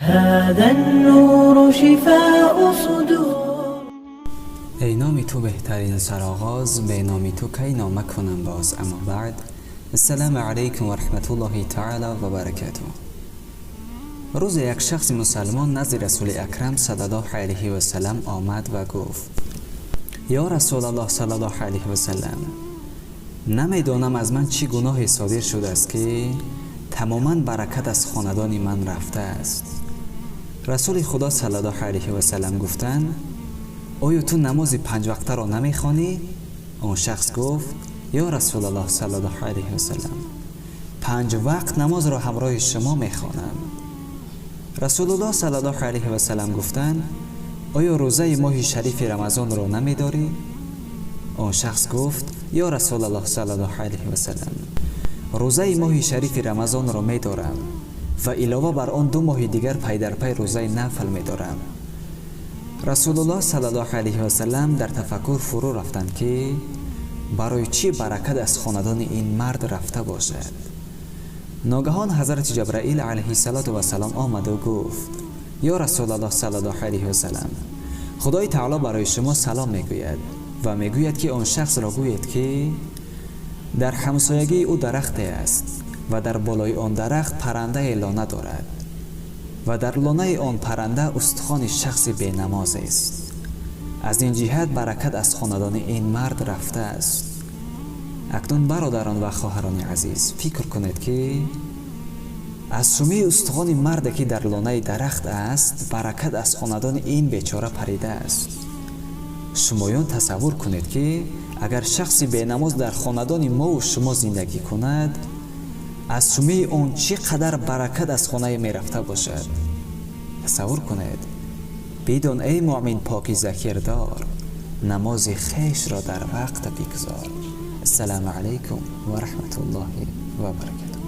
هذا النور شفاء صدور. Эй номи ту беҳтарин сароғоз, бе номи ту кай нома кунам боз. Аммо баъд, ассалому алайкум ва раҳматуллоҳи таала ва баракатуҳ. Рӯзе як шахси мусалмон назди Расули Акрам саллаллоҳу алайҳи васалам омад ва гуфт: «Ё Расулаллоҳ саллаллоҳу алайҳи васалам, намедонам, аз ман чӣ гуноҳе содир шудааст, ки тамоман баракат аз хонадони ман рафтааст». Расули Худо саллаллоҳу алайҳи васалам гуфтанд: «Оё ту намози панҷвақтаро намехонӣ?» Он шахс гуфт: «Ё Расулаллоҳ саллаллоҳу алайҳи васалам, панҷ вақт намозро ҳамроҳи шумо мехонам». Расулуллоҳ саллаллоҳу алайҳи васалам гуфтанд: «Оё рӯзаи моҳи шарифи Рамазонро намедорӣ?» Он шахс гуфт: «Ё Расулаллоҳ саллаллоҳу алайҳи васалам, рӯзаи моҳи шарифи Рамазонро медорам ва илова бар он 2 моҳи дигар пай дар пай рӯзаи нафл медорам». Расулуллоҳ саллаллоҳу алайҳи васалам дар тафаккур фурӯ рафтанд, ки барои чӣ баракат аз хонадони ин мард рафта бошад. Ногаҳон ҳазрати Ҷабраил алайҳиссалоту вассалом омаду гуфт: «Ё Расулаллоҳ саллаллоҳу алайҳи васалам, Худои Таоло барои шумо салом мегӯяд ва мегӯяд, ки он шахсро гӯед, ки дар ҳамсоягии ӯ дарахте аст ва дар болои он дарахт паррандае лона дорад ва дар лонаи он парранда устухони шахси бенамоз аст. Аз ин ҷиҳат баракат аз хонадони ин мард рафтааст». Акнун, бародарон ва хоҳарони азиз, фикр кунед, ки аз сумии устухони марде, ки дар лонаи дарахт аст, баракат аз хонадони ин бечора паридааст. Шумоён тасаввур кунед, ки агар шахси бенамоз дар хонадони мову шумо зиндагӣ кунад, аз сумии он чӣ қадар баракат аз хонае мерафта бошад. Тасаввур кунед. Бидон, эй муъмин покиза кирдор, намози хешро дар вақт бигузор. Ассалому алайкум ва раҳматуллоҳи ва баракатуҳ.